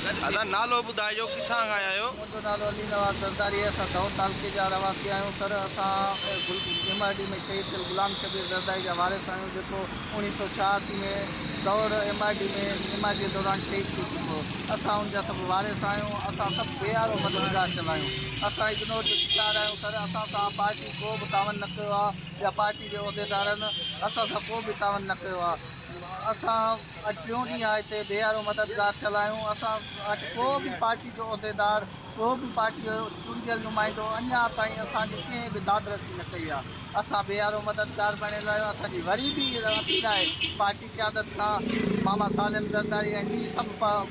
ادا نالو ٻڌائجو ڪٿان کان آيا آهيو. منهنجو نالو علي نواز زرداري آهي اسان دائود تعلقي جا رهواسي آهيون سر اسان ايم آر ڊي ۾ شهيد ٿيل غلام شبير زرداري جا وارث آهيون جيڪو 1986 ۾ دور M R D ۾ M R D دوران شهيد ٿي چڪو اسان ان جا سڀ وارث آهيون اسان سڀ بي يارو مددگار ٿيل آهيون اسان اگنور جو شڪار آهيون سر اسان سان پارٽي ڪو به تعاون نه ڪيو آهي يا پارٽي جي عهديدارن اسان سان ڪو به تعاون نه ڪيو آهي اسان اڄ ٽيون ڏينهن آهي هتي بي يارو مددگار ٿيل آهيون اسان وٽ ڪو به پارٽي جو عهديدار ڪو به پارٽي جو چونڊيل نمائندو اڃا تائين اسان جي ڪنهن به داد رسي نه ڪئي آهي اسان بي يارو مددگار بڻيل آهيون اسان جي وري به اپيل آهي پارٽي قيادت کان ماما سالم زرداري ۽ ٻي سڀ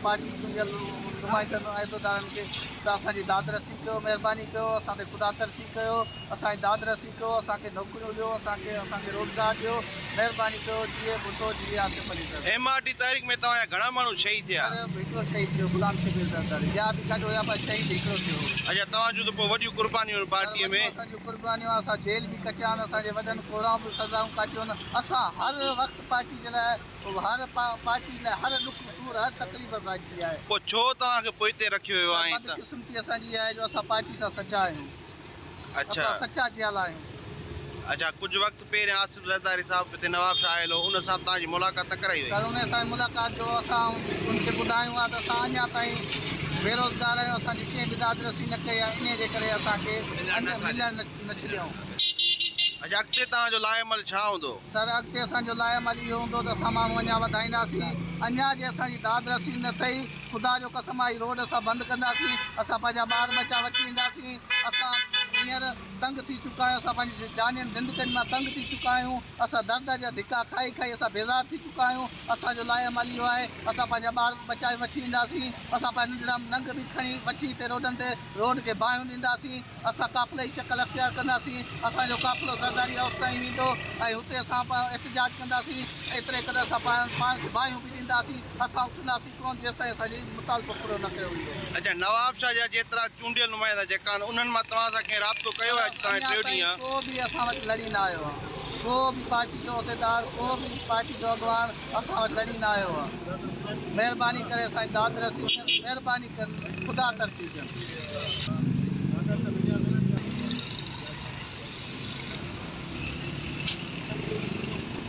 پارٽي چونڊيل نمائندن عهديدارن کي ته اسان جي داد رسي ڪيو مهرباني ڪيو اسان تي خدا ترسي ڪيو اسان جي داد رسي ڪيو اسان کي نوڪريون ڏيو اسان کي اسان کي روزگار ڏيو مهرباني ڪيو جيئي ڀٽو جيئي Asif Ali Zardari. M R D تحريڪ ۾ توهان جا گهڻا ماڻهو شهيد ٿيا؟ سر هڪڙو شهيد ٿيو غلام شبير زرداري ٻيا به گڏ هيا پر شهيد هڪڙو ٿيو هو. اڇا توهان جون ته پوء وڏيون قربانيون آهن سر پارٽي ۾. وڏيون اسان جون قربانيون آهن اسان جيل به ڪٽيا آهن اسان جي وڏن ڪوڙائون به سزائون ڪاٽيون آهن اسان هر وقت پارٽي جي لاء هر پارٽي جي لاء هر ڏک سور هر تڪليف اسان ڏٺي آهي. پوء ڇو توهان کي پوئتي رکيو ويو سر آهي ته. بدقسمتي اسان جي اها آهي جو اسان پارٽي سان سچا آهيون. اڇا. اسان سچا جيالا آهيون. اڇا ڪجهه وقت پهريان آصف زرداري صاحب به هتي نواب شاهه آيل هو ان سان به توهان جي ملاقات نه ڪرائي وئي؟ سر ان سان ملاقات جو اسان ان کي ٻڌايو آهي ته اسان اڃا تائين بيروزگار آهيون اسان جي ڪنهن به داد رسي نه ڪئي آهي انهي جي ڪري اسان کي ملڻ نه ڇڏيائون. اڇا اڳتي توهان جو لاء عمل ڇا هوندو؟ سر اڳتي اسان جو لاء عمل اهو هوندو ته اسان ماڻهو اڃا وڌائينداسين اڃا جي اسان جي داد رسي نه ٿئي خدا جو قسم آ هي روڊ اسان بند ڪنداسين اسان پنهنجا ٻار ٻچا وٺي اينداسين اسان هينئر تنگ ٿي چڪا آهيون اسان پنهنجي جانين زندگين مان تنگ ٿي چڪا آهيون اسان در در جا ڌڪا کائي کائي اسان بيزار ٿي چڪا آهيون اسان جو لاء عمل اهو آهي اسان پنهنجا ٻار ٻچا به وٺي اينداسين اسان پنهنجا ننڍڙا ننگ به کڻي وٺي هتي روڊن تي روڊ کي باهيون ڏينداسين اسان قافلي جي شڪل اختيار ڪنداسين، اسان جو قافلو زرداري هائوس تائين ويندو ۽ هتي اسان احتجاج ڪنداسين، ايتري قدر اسان پاڻ کي باهيون به ڏينداسين، اسان اٿنداسين ڪونه جيستائين اسان جي مطالبو پورو نه ڪيو ويندو. اڇا نوابشاهه جا جيترا چونڊيل نمائندا جيڪا آهن انهن مان توهان سان ڪنهن رابطو ڪيو آهي اڄ تائين اڃا ٽيو تائين ڏينهن آهي. ڪو به اسان وٽ لڙي نه آيو آهي، ڪو به پارٽي جو عهديدار ڪو به پارٽي جو اڳواڻ اسان وٽ لڙي نه آيو آهي، مهرباني ڪري اسان جي داد رسي ڪن، مهرباني ڪن خدا ترسي ڪن.